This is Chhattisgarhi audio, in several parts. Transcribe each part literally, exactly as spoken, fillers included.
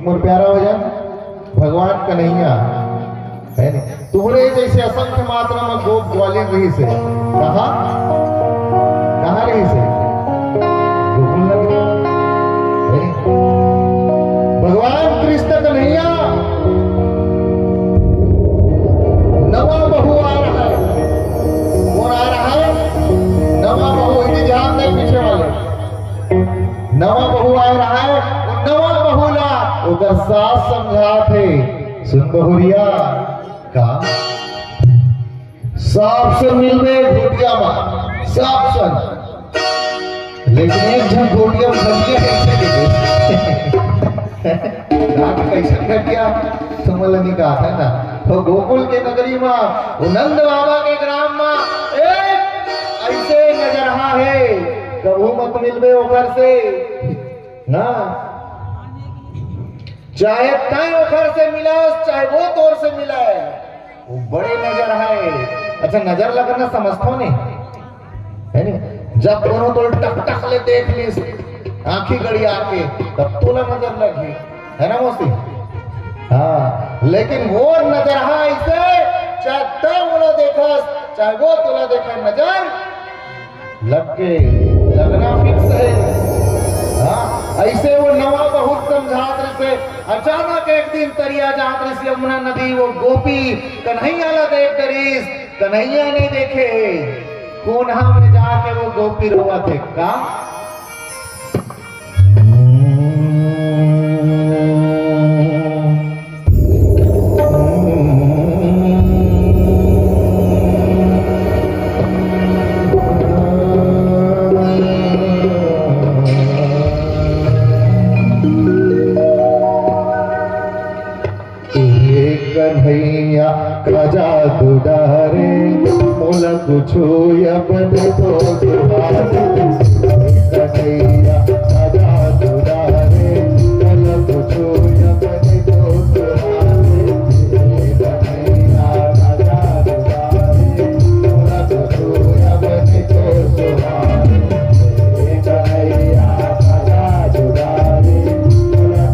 मोर प्यारा भजन भगवान कन्हैया, हे नी? तुँहरे जइसे असंख्य मात्रा म गोप ग्वालिन रहिस हे। कहाँ? कहाँ रहिस हे? गोकुल नगरी। हे नी? भगवान कृष्ण कन्हैया नवा बहू आ रहा है। कौन आ रहा है? नवा बहू। इतनी ध्यान दे पीछे वाले। नवा बहू आए रहा है, वो नवा बहू ला ओकर सास समझात हे, "सुन बहुरिया, का साफ सन मिलबे घोटिया मा, साफ सन। लेकिन एक झन घोटिया में घटिया कइसे मिले?" रात कइसे घटिया समझ ल निकाल है ना। तो गोकुल के नगरी मा, वो नंद बाबा के ग्राम मा एक अइसे नजरहा हे, कभू मत मिलबे ओकर से ना। चाहे तैं ओकर से मिलस, चाहे वो तोर से मिले, वो बड़े नजरहा हे। अच्छा, नजर लगना समझथो नहीं, हे नी? जब कोनो तोर टक टक ले देख लिस, आँखी गड़िया के, तब तोला नजर लगही, हे ना मौसी? हाँ, लेकिन वो नजरहा अइसे, चाहे तैं ओला देखस, चाहे वो तोला देखे, नजर लग के लगना फिक्स हे। हाँ, अइसे वो नवा बहू समझात रहिस हे। अचानक एक दिन तरिया जात रहिस यमुना नदी, वो गोपी कन्हैया ला देख डरिस, कन्हैया नइ देखे हे। कोनहा में जाके वो गोपी रोवत हे का? ए कन्हैया का जादू डारे, मोला कुछु अपन तो सुहारे। ए कन्हैया का जादू डारे, मोला कुछु अपन तो सुहारे। ए कन्हैया का जादू डारे, मोला कुछु अपन तो सुहारे। ए कन्हैया का जादू डारे, मोला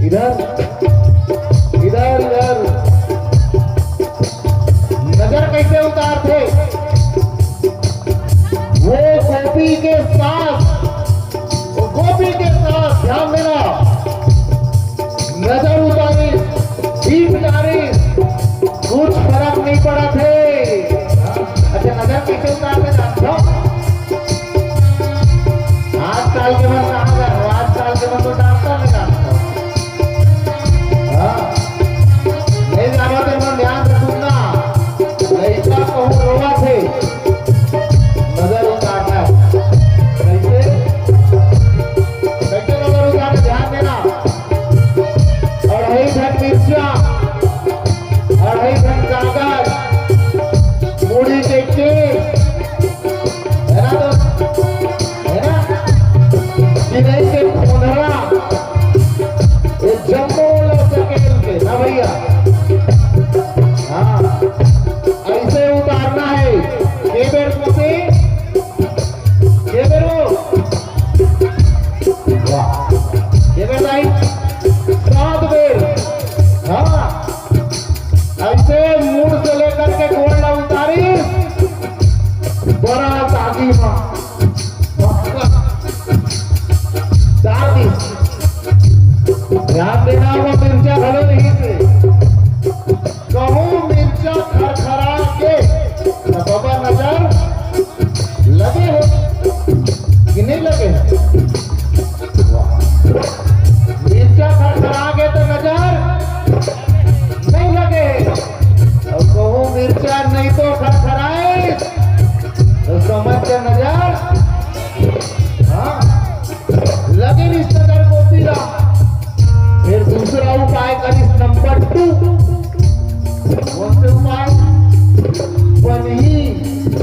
इधर, इधर, इधर। नजर कइसे उतारथे? वो गोपी के सास, वो गोपी के सास, ध्यान देना, नजर उतारिस, दीप डारिस, कुछ फरक नइ पड़त हे। अच्छा, नजर कइसे उतारथे जानथो? आजकल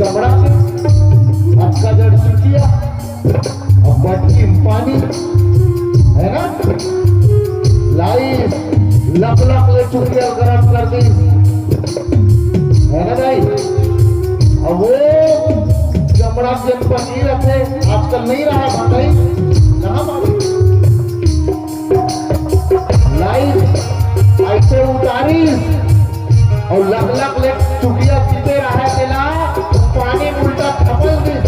चमड़ा के, अतका जड़ चुकिया, अब बटकी म पानी, है ना? लाइस, लक लक ले चुकिया गरम कर दिस, है ना दाई? अब वो चमड़ा के पनीर रथे, आजकल नहीं रहा भाई, कहाँ मालूम? लाइस ऐसे उतारिस अउ लक लक ले चुकिया पीते रहे तेला, पानी म उल्टा थपल दिस।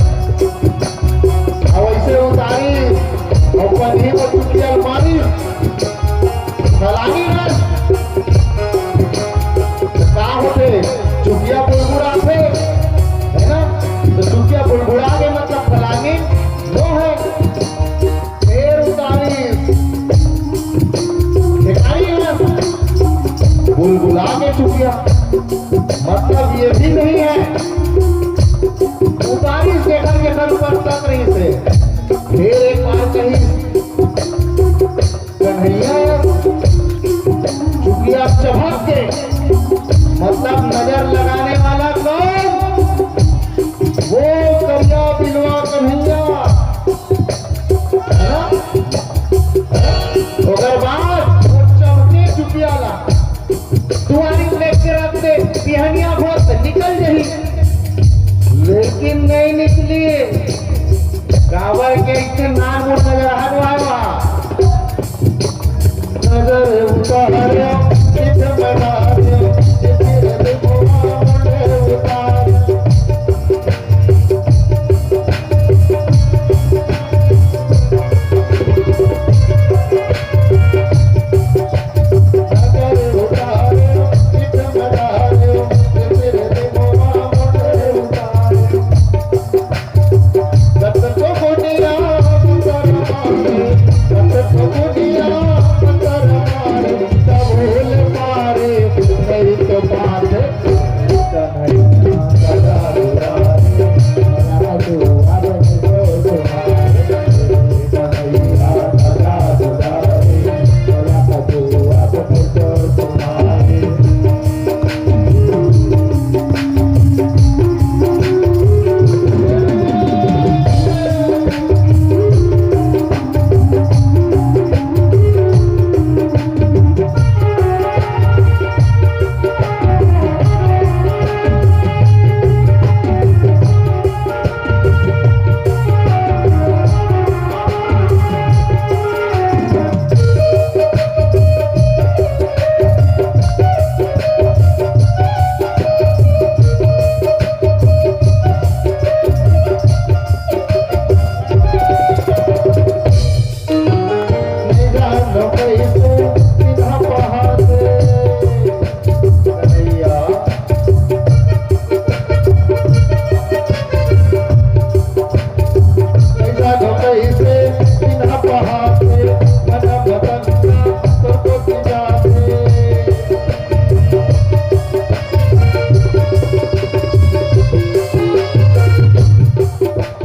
अउ ऐसे उतारिस अउ पनही म चुकिया ल मारिस। फलानी रस। त का होथे? चुकिया बुड़बुड़ाथे, है ना? त चुकिया बुड़बुड़ा के मतलब फलानी नो हे। फेर उतारिस। बेकारी है ना? बुलबुला के चुकिया। मतलब ये भी नहीं है। उतारिस, देखन के सर ऊपर तक रहिस हे। फेर एक बार कहिस, कन्हैया, चुकिया चभक के, मतलब नजर लगाने वाला कौन? वो करिया बिलवा कन्हैया। है ना? ओकर बाद वो चमके चुकिया ला दुआरी म लेके रख दे, बिहनिया भर त निकल जही, लेकिन नहीं निकली। काबर के इतने नान मोर नजर हटवाए बा। नजर उतारे, चित बना दे, चित रे मुआ मुंडे उतारे।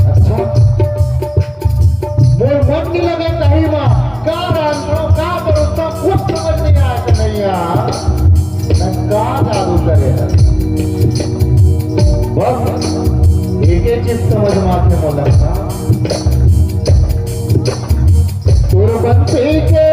अच्छा, मोर मन नहीं लगे कहीं मा, का रांधो, का परोसो, कुछ समझ नहीं आए कन्हैया। मैं का जादू करे हस? बस एके चीज समझ मा आथे मोला का, तोर बंसी के